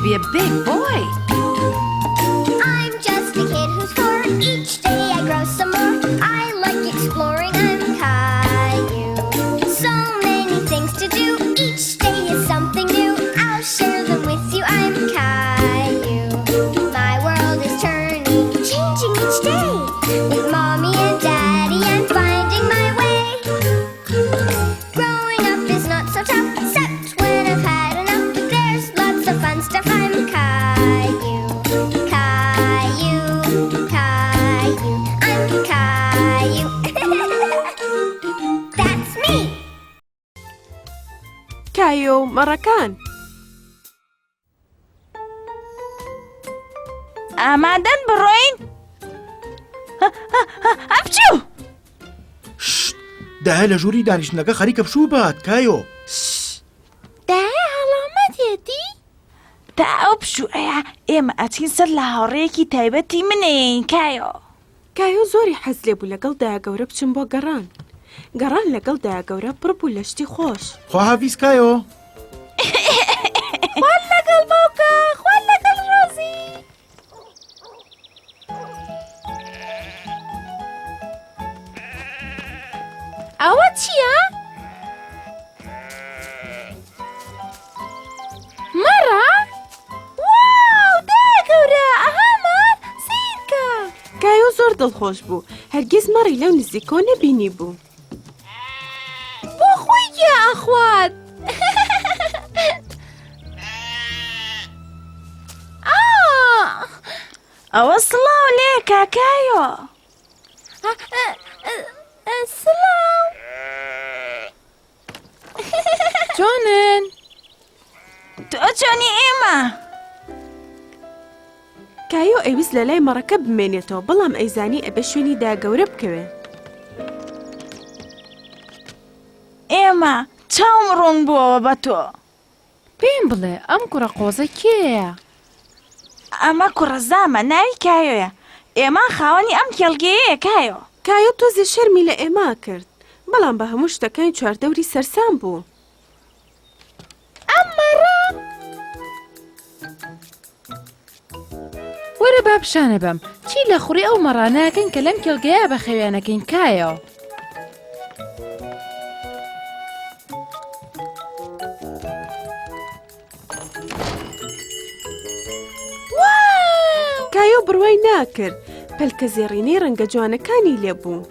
be a big boy. I'm just a kid who's four. Each day I grow some more. I like exploring. I'm Caillou. So many things to do. Each day is something new. I'll share them with you. I'm Caillou. My world is turning, changing each day. With mommy and daddy, I'm finding my way. Growing up is not so tough, except when I've had enough. There's lots of fun stuff. I'm Caillou, Caillou, Caillou. I'm Caillou. That's me. کایۆ و مەڕەکان. ئامادەن بڕۆین؟ ئەپچوو! شت! دایە لە ژووری دانیشتنەکە خەریکە پشوو بات کایۆ. دایە هەڵامەتێتی؟ تا ئەو پشووەیە ئێمە ئەچین سەر لە هاوڕێیەکی تایبەتی منەیەین کایۆ. کایۆ زۆری حەز لێ بوو لەگەڵ دایە گەورە بچن بۆ گەڕان. گەڕان لەگەڵ دایە گەورە پڕ بوو لە شتی خۆش. خواحافیز کایۆ. خوات لەگەڵ باوکە خوات لەگەڵ ڕۆزی. ئەوە چییە؟ مەڕە؟ واو دایە گەورە ئەها مەڕ سەیرکە. کایۆ زۆر دڵخۆش بوو هەرگیز مەڕی لەو نزیکەوە نەبینی بوو. بۆ خۆی گیا ئەخوات. ئەوە سڵاو لێ کاکایۆ. سڵاو. چۆنن؟ تۆ چۆنی ئێمە؟ کایۆ ئەیویست لە لای مەڕەکە بمێنێتەوە بەڵام ئەیزانی ئەبێ شوێنی دایە گەورە بکەوێ. ئێمە چاوم ڕوون بووەوە بە تۆ. پێم بڵێ ئەم کوڕە قۆزە کێیە؟ ئەمە کوڕەزامە ناوی کایۆیە. ئێما خاوەنی ئەم کێڵگەیەیە کایۆ. کایۆ تۆزێ شەرمی لە ئێما کرد بەڵام بە هەموو شتەکانی چواردەوری سەرسام بوو. ئەم مەڕە وەرە با پیشانە بەم چی لە خوڕی ئەو مەڕانە ئەکەین کە لەم کێڵگەیە بەخێویان ئەکەین کایۆ. کایۆ بڕوای ناکرد پەلکە زێڕینەی ڕەنگە جوانەکانی لێ بوو.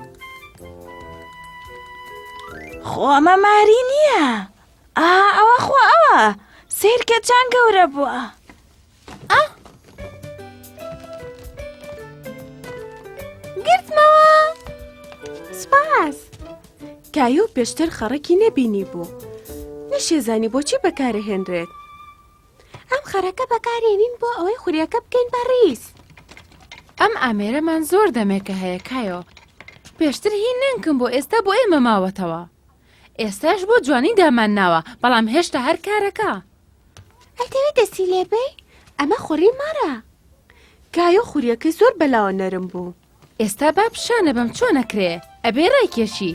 خۆ ئەمە ماری نییە ئا ئەوە خۆ ئەوە سیرکە چەند گەورە بووە ئا گرتمەوە سپاس کایۆ پێشتر خەڕەکی نەبینی بوو نەشێزانی بۆچی بەکارەهێنرێت ئەم خەڕەکە بەکارێنین بۆ ئەوەی خوریەکە بکەین بە ڕیز. ئەم ئامێرەمان زۆر دەمێکە هەیە کایۆ پێشتر هی نەنکم بۆ ئێستا بۆ ئێمە ماوەتەوە ئێستاش بۆ جوانی دامان ناوە بەڵام هێشتا هەر کارەکە. ئەتەوێ دەستی لێ بەی؟ ئەمە خوری مەڕە. کایۆ خوریەکەی زۆر بەلاوە نەرم بوو. ئێستا با پیشانە بەم چۆن ئەکرێ ئەبێ ڕایکێشی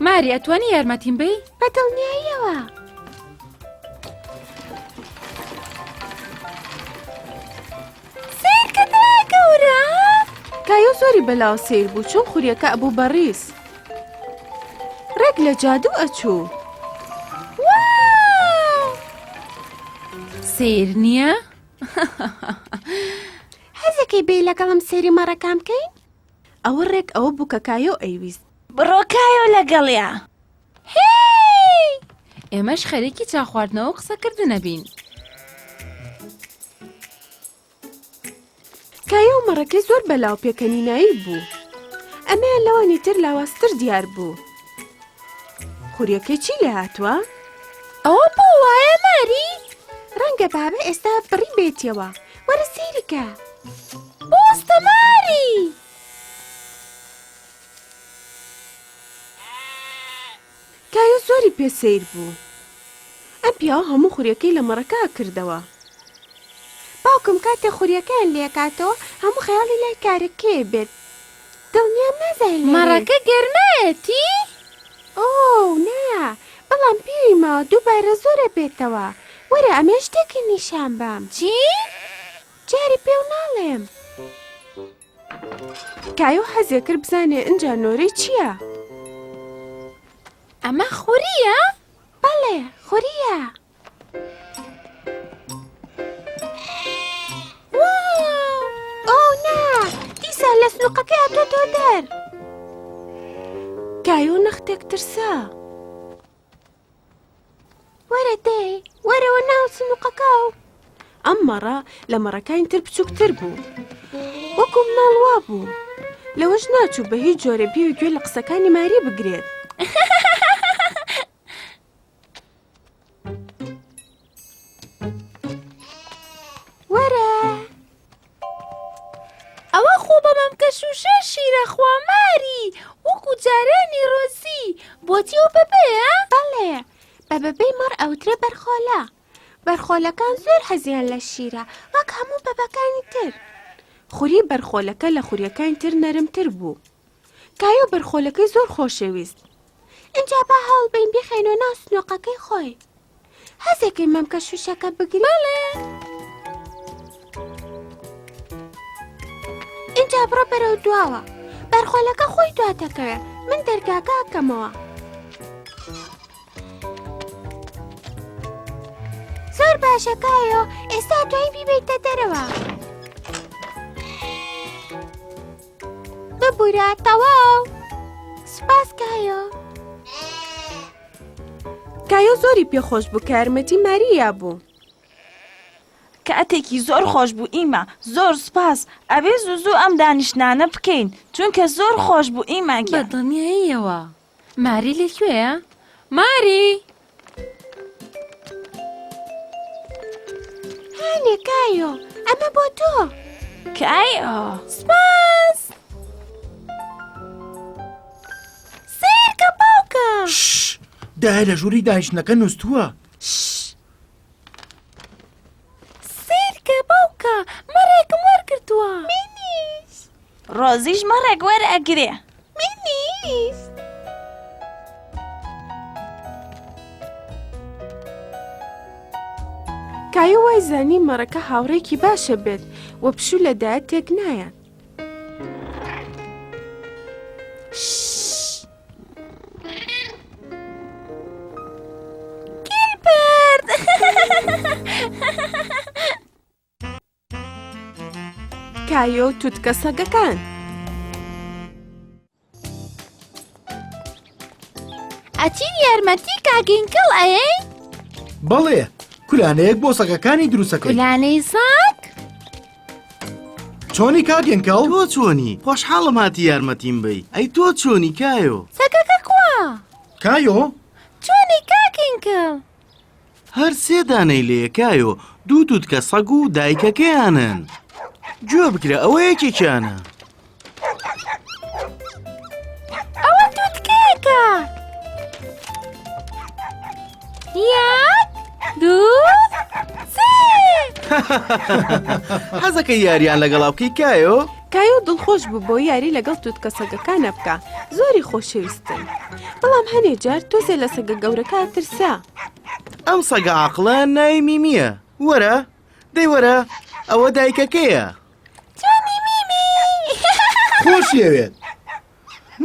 ماری ئەتوانی یارمەتیم بەی؟ بە دڵنیاییەوە. سەیرکە دایە گەورە. کایۆ زۆری بەلاوە سەیر بوو چۆن خوریەکە ئەبوو بە ڕیز. ڕێک لە جادوو ئەچوو. واو! سەیر نییە؟ حەزەکەی بێی لەگەڵم سەیری مەڕەکان بکەین؟ ئەوە ڕێک ئەوە بوو کە کایۆ ئەیویست. بڕۆ کایۆ لەگەڵیا. هێی! ئێمەش خەریکی چا خواردنەوە و قسەکردن ئەبین. کایۆ و مەڕەکەی زۆر بەلاوە پێکەنینایی بوو. ئەمەیان لەوانی تر لاوازتر دیار بوو. خوریەکەی چی لێ هاتووە؟ ئەوە بۆ وایە ماری؟ ڕەنگە بابە ئێستا بڕیبێتیەوە. وەرە سەیری کە. بۆستە ماری! کایۆ زۆری پێ سەیر بوو. ئەم پیاوە هەموو خوریەکەی لە مەڕەکە ئەکردەوە. باوکم کاتێ خوریەکەیان لێکاتەوە هەموو خەیاڵی لای کارەکەیە بێت. دڵنیام نازانێ لێرەیە. مەڕەکە گەرمایەتی؟ ئۆو نا، بەڵام پێی ماوە دووبارە زۆر ئەبێتەوە. وەرە ئەمێ شتێکی نیشان بام. چی؟ جارێ پێو ناڵێم. کایۆ حەزێ کرد بزانێ ئنجا نۆرەی چییە؟ ئەمە خورییە؟ بەڵێ خورییە. واو! ئۆ نا! دیسان لە سنووقەکەی هاتۆتەوە دەر. کایۆ نەختێک ترسا. وەرە دەی، وەرەوە ناو سندوقەکە و. ئەم مەڕە لە مەڕەکانی تر بچووکتر بوو. وەکو مناڵ وا بوو. لەوەش ناچوو بە هیچ جۆرێ بێ گوێ لە قسەکانی ماری بگرێت. وەرە. ئەوە خۆ بە مەمکە شووشە شیرە خوا ماری وەکو جارانی ڕۆزی بۆچی ئەو بەبەیە؟ بەڵێ بە بەبەی مەڕ ئەوترێ بەرخۆلە بەرخۆلەکان زۆر حەزیان لە شیرە وەک هەموو بەبەکانی تر خوری بەرخۆلەکە لە خوریەکانی تر نەرمتر بوو کایۆ بەرخۆلەکەی زۆر خۆشەویست ئینجا با هەوڵ بەین بیخەینەوە ناو سنوقەکەی خۆی حەزەکەی مەمکە شوشەکە بگری؟ بەڵێ. ئینجا بڕۆ بەرەو دواوە بەرخۆلەکە خۆی دواتەکەوێ من دەرگاکە ئەکەمەوە. زۆر باشە کایۆ ئێستا توانی بیبەیتە دەرەوە. ببورە تەواو سوپاس کایۆ. کایۆ زۆری پێخۆش بوو کە یارمەتی ماریا بوو. کاتێکی زۆر خۆش بوو ئیما زۆر سوپاس ئەبێ زوو زوو ئەم دانیشتنانە بکەین چونکە زۆر خۆش بوو ئیما بە گیان. دڵنیاییەوە. ماری لە کوێیە؟ ماری! هانێ کایۆ ئەمە بۆ تۆ. کایۆ. سوپاس. سەیرکە باوکە. شش! دایە لە ژووری دانیشتنەکە نووستووە. شش! سەیرکە باوکە مەڕێکم وەرگرتووە. منیش. ڕۆزیش مەڕێک وەرئەگرێ. منیش. کایۆ وای زانی مەڕەکە هاوڕێکی باشە بێت و پشوو لە دایە تێک نایات. گیلبەرت. کایۆ و توتکە سەگەکان. ئەچین یارمەتی کاک ئینکڵ ئەیەین؟ بەڵێ کولانەیەک بۆ سەگەکانی دروستەکەی. کولانەی سەگ؟ چۆنی کاک ئینکڵ؟ تۆ چۆنی؟ خۆشحاڵم هاتی یارمەتیم بەی. ئەی تۆ چۆنی کایۆ؟ سەگەکە کوا؟ کایۆ؟ چۆنی کاک ئینکڵ؟ هەر سێ دانەی لێیە کایۆ، دوو توتکە سەگ و دایکەکەیانن. گوێ بگرە ئەوە یەکێکیانە. ئەوە توتکەیەکە. یەک، دوو، سێ. حەزەکەی یاریان لەگەڵا بکەی کایۆ؟ کایۆ دڵخۆش بوو بۆ یاری لەگەڵ توتکە سەگەکانە بکا زۆری خۆشەویستن بەڵام هەنێ جار تۆزێ لە سەگە گەورەکە ئەترسا. ئەم سەگە عاقڵە ناوی میمیە وەرە دەی وەرە ئەوە دایکەکەیە. چۆنی میمی؟ خۆشی ئەوێت.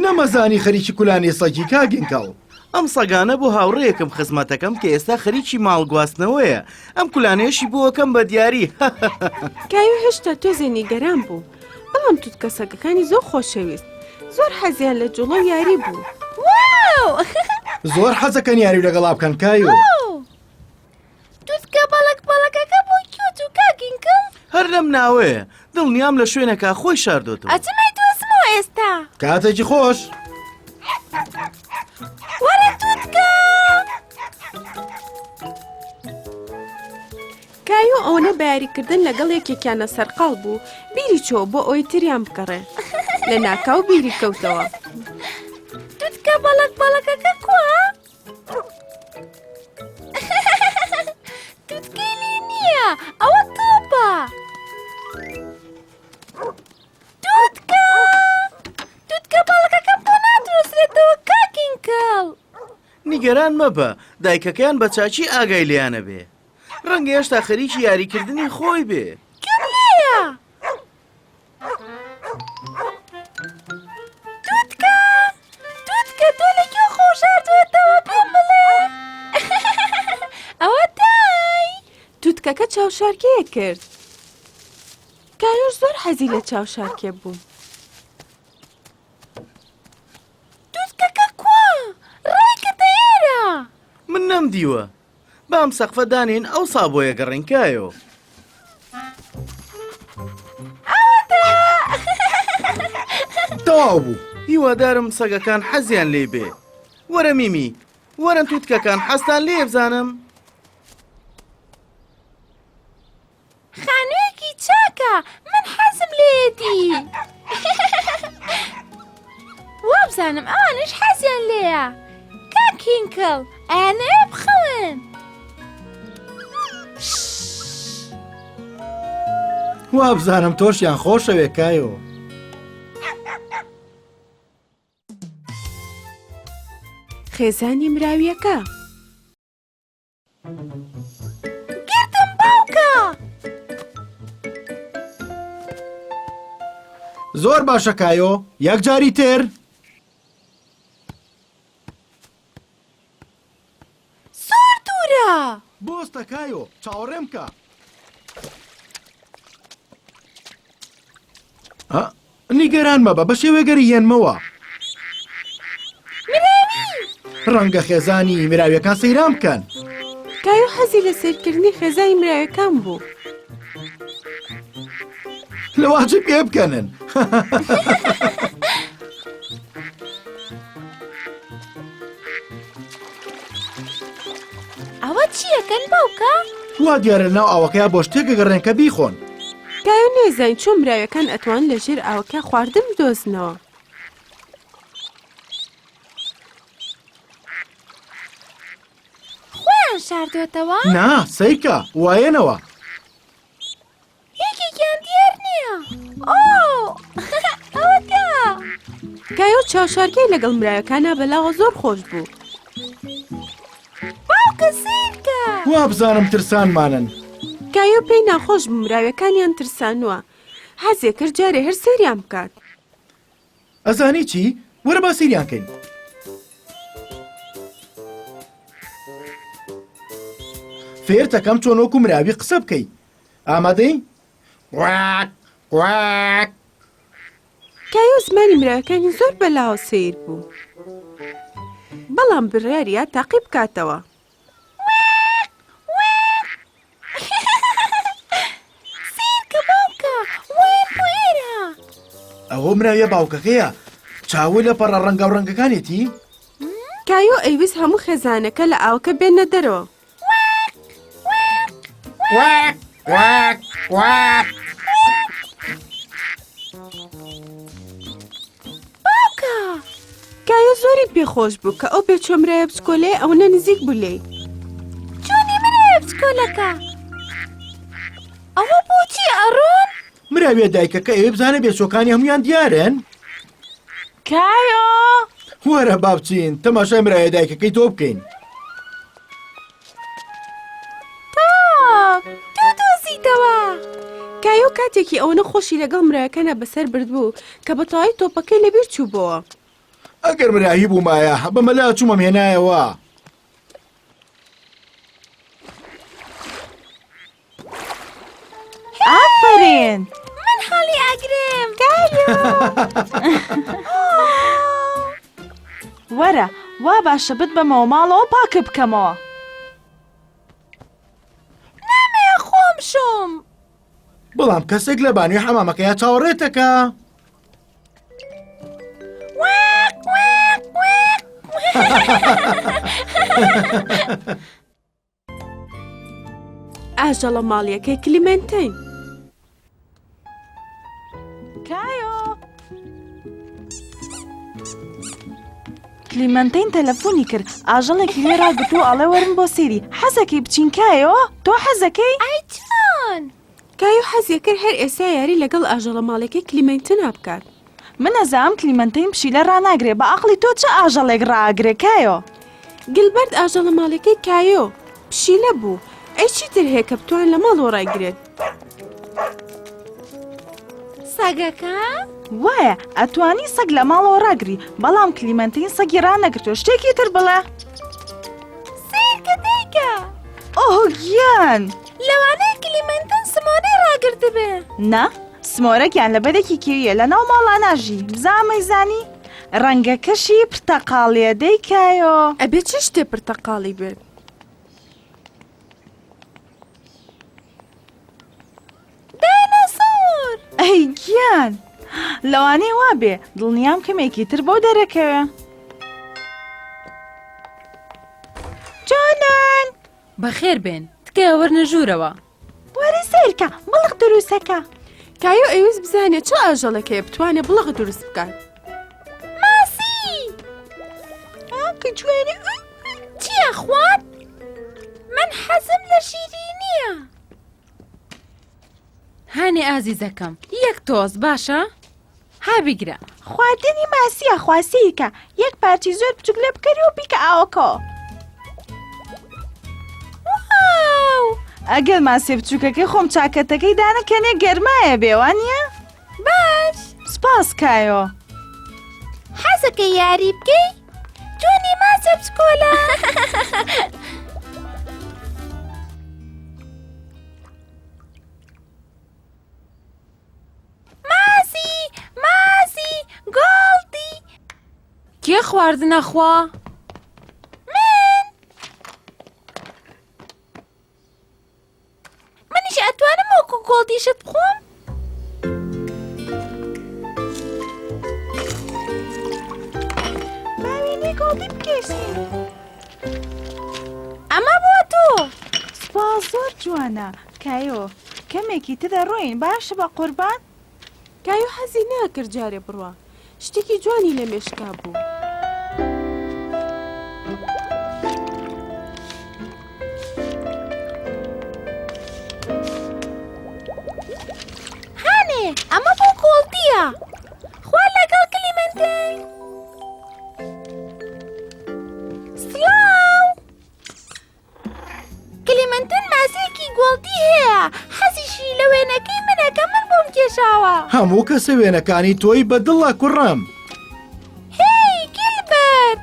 نەمەزانی خەریکی کولانی سەگی کاک ئینکەڵ. ئەم سەگانە بۆ هاوڕێیەکم خزمەتەکەم کە ئێستا خەریکی ماڵ گواستنەوەیە ئەم کولانەیەشی بۆ ئەکەم بە دیاری هەهەهە. کایۆ هێشتا تۆزێ نیگەران بوو بەڵام توتکە سەگەکانی زۆر خۆشەویست زۆر حەزیان لە جوڵە و یاری بوو. واو! زۆر حەزەکەن یاری لەگەڵا بکەن کایۆ. توتکە بەڵەک بەڵەکەکە بۆ کوێ چوو کاک ئینکڵ؟ هەر لەم ناوەیە دڵنیام لە شوێنێکا خۆی شاردۆتەوە. ئەچم ئەیدۆزمەوە ئێستا. کاتێکی خۆش. وەرە توتکە. کایۆ ئەوەنە بە یاریکردن لەگەڵ یەکێکیانە سەرقاڵ بوو بیری چۆوە بۆ ئەوەی تریان بگەڕێ لە ناکاو بیری کەوتەوە. توتکە بەڵەک بەڵەکەکە کوا؟ توتکەی لێ نییە ئەوە تۆپە توتکە توتکە باڵەکەکەم بۆ نادۆزرێتەوە کاک ئینکڵ نیگەران مەبە دایکەکەیان بە چاکی ئاگای لێیانە بێ. ڕەنگە هێشتا خەریکی یاریکردنی خۆی بێ. گوێم لێیە. توتکە توتکە تۆ لە کوێ خۆ شاردووەتەوە پێم بڵێ ئەوە دای توتکەکە چاوشارکێیەک کرد. کایۆش زۆر حەزی لە چاوشارکێ بوو. توتکەکە کوا ڕایکردە ئێرە من نەمدیوە. با ئەم سەقفە دانێین ئەوسا بۆیە گەڕێین کایۆ. تەواو بوو. هیوادارم سەگەکان حەزیان لێی بێ. وەرە میمی، وەرن توتکەکان حەزتان لێیە بزانم. خانوویەکی چاکە من حەزم لێیەتی وابزانم ئەوانش حەزیان لێیە کاک هینکڵ ئەیانەوێ بخەون وابزانم تۆشیان خۆشەوێ کایۆ. خێزانی مراویەکە. گرتم باوکە. زۆر باشە کایۆ یەک جاری تر. زۆر دوورە. بۆستە کایۆ چاوەڕێم کە. نیگەران مەبە بە شێوەگەری هێنمەوە. ڕەنگە خێزانی مراویەکان سەیران بکەن. کایۆ حەزی لە سەیرکردنی خێزانی مراویەکان بوو. لەواچ پێ بکەنن. ئەوە چیەکەن باوکە؟ وا دیارە لەناو ئاوەکەیا بۆ شتێک ئەگەڕێن کە بیخۆن. کایۆ نەیزانی چۆن مراویەکان ئەتوانن لە ژێر ئاوەکە خواردن بدۆزنەوە. خۆیان شاردۆتەوە؟ نا سەیرکە وایەنەوە. یەکێکیان دیار نییە. ئۆ ئەوەتا. کایۆ چاوشارکێی لەگەڵ مراویەکانا بەلاوە زۆر خۆش بوو. باوکە سەیرکە. وابزانم ترسانمانن. کایۆ پێی ناخۆش بوو مراویەکانیان ترسانووە. حەزێ کرد جارێ هەر سەیریان بکات. ئەزانی چی؟ وەرە با سەیریان کەین. فێرتەکەم چۆن وەکو مراوی قسە بکەی. ئامادەی؟ قواک قواک. کایۆ زمانی مراویەکانی زۆر بەلاوە سەیر بوو. بەڵام بڕیاریا تاقی بکاتەوە. سەیرکە باوکە وایان بۆ ئێرە. ئەوە مراویە باوکەکەیە چاوی لە پەڕە ڕەنگاوڕەنگەکانێتی. کایۆ ئەیویست هەموو خێزانەکە لە ئاوەکە بێنە دەرەوە. قواک قواک قواک. باوکە. کایۆ زۆری پێ خۆش بوو کە ئەو بێچووە مراویە بچکۆلەیە ئەوەنە نزیک بوو لێی. چۆنی مراویە بچکۆلەکە؟ ئەوە بۆچی ئەڕۆن؟ مراویە دایکەکە ئەوێ بزانێ بێچووەکانی هەموویان دیارن؟ کایۆ! وەرە با بچین تەماشای مراویە دایکەکەی تۆ بکەین. تاک تۆ دۆزیتەوە. کایۆ کاتێکی ئەوەنە خۆشی لەگەڵ مراویەکانا بەسەر بردبوو کە بە تەواوی تۆپەکەی لەبیر چووبۆوە. ئەگەر مراوی بوومایە بە مەلا چوومەم هێنایەوە. ئافەرین من هەڵی ئەگرم کایۆ. وەرە وا باشە بتبەمەوە ماڵەوە پاکت بکەمەوە. نامەوێ خۆم شۆم. بەڵام کەسێک لە بانوی حەمامەکەیا چاوەڕێتەکە. واق واق واق. ئاژەڵە ماڵیەکەی کلیمێنتەین. کایۆ کلیمەنتەین تەلەفۆنی کرد ئاژەڵێکی لێ ڕاگرت و ئەڵێ وەرن بۆ سەیری حەزەکەی بچین کایۆ تۆ حەزەکەی ئای چۆن کایۆ حەزی کرد هەر ئێستا یاری لەگەڵ ئاژەڵە ماڵیەکەی کلیمێنتنا بکات. من ئەزانم کلیمەنتەین پشیلە ڕاناگرێ بە ئەقڵی تۆ چ ئاژەڵێک ڕائەگرێ کایۆ؟ گلبەرت ئاژەڵە ماڵیەکەی کایۆ، پشیلە بوو. ئەی چیتر هەیە کە بتوان لە ماڵەوە ڕایگرێت؟ سەگەکە؟ وایە ئەتوانی سەگ لە ماڵەوە ڕاگری بەڵام کلیمەنتین سەگی ڕانەگرتووە شتێکی تر بڵێ. سەیرکە دایکە. ئۆه گیان. لەوانەیە کلیمەنتن سمۆرەی ڕاگرتبێ. نا سمۆرە گیانلەبەرێکی کێوییە لەناو ماڵا ناژی بزا ئەمەی زانی ڕەنگەکەشی پرتەقاڵیە دەی کایۆ. ئەبێ چ شتێ پرتەقاڵی بێت؟ دایناسۆر! ئەی گیان لەوانەیە وابێ دڵنیام کەمێکی تر بۆ دەرەکەوێ. چۆنن؟ بەخێر بێن تکایە وەرنە ژوورەوە. وەرە سەیرکە بڵق دروستەکە. کایۆ ئەیویست بزانێ چ ئاژەڵێک هەیە بتوانێ بڵق دروست بکات. ماسی! ئا کە جوانە. چییە خوارد؟ من حەزم لە شیرینییە. هانی ئازیزەکەم یەک تۆز باشە؟ ها بیگرە. خواردنی ماسیە خوا سەیرکە یەک پارچەی زۆر بچوک لێ بکەری و بیکە ئاوەکەوە. واو! ئەگەر ماسیە بچوکەکەی خۆم چاکەتەکەی دانەکەنێ گەرمایە بێ وانیە؟ باش. سپاس کایۆ. حەزەکەی یاری بکەی؟ جۆنی ماسیە بچکۆلە. ماسی ماسی گۆڵدی. کێ خواردنە خوا؟ من. منیش ئەتوانم وەکو گۆڵدی شت بخۆم؟ با وێنەی گۆڵدی بکێشین. ئەمە بۆ تۆ. سوپاس زۆر جوانە کایۆ کەمێکی تر دەڕۆین باشە بە قوربان. کایۆ حەزی ناکرد جارێ بڕوا شتێکی جوانی لە مێشکا بوو. هانێ ئەمە بۆ گۆڵدییە خوا لەگەڵ کلیمەنتین. سڵاو. کلیمەنتن ماسییەکی گۆڵدی هەیە، حەزیشی لە وێنەکەی منە کە من بۆم کێشاوە. هەموو کەسە وێنەکانی تۆی بە دڵە کوڕم. هێی گیلبەرت!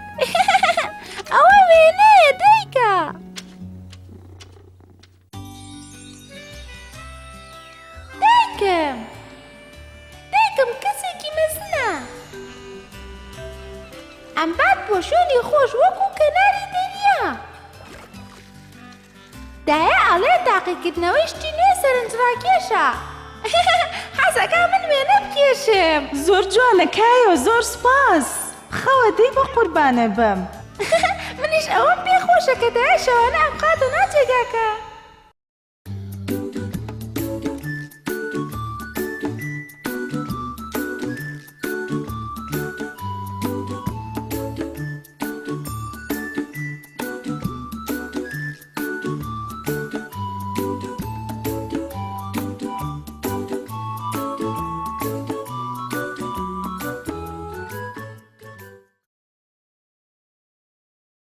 ئەوە وێنەیە دایکە. دایکم! دایکم کەسێکی مەزنە. ئەمبات بۆ شوێنی خۆش وەکو کەناری دەریا. دایە ئەڵێ تاقیکردنەوەی شتی نوێ سەرنجڕاکێشە. حەزەکا من وێنە بکێشم. زۆر جوانە کایۆ زۆر سوپاس. بخەوە دەی بە قوربانت بم. منیش ئەوەم پێ خۆشە کە دایە شەوانە ئەمخاتە ناو جێگاکە.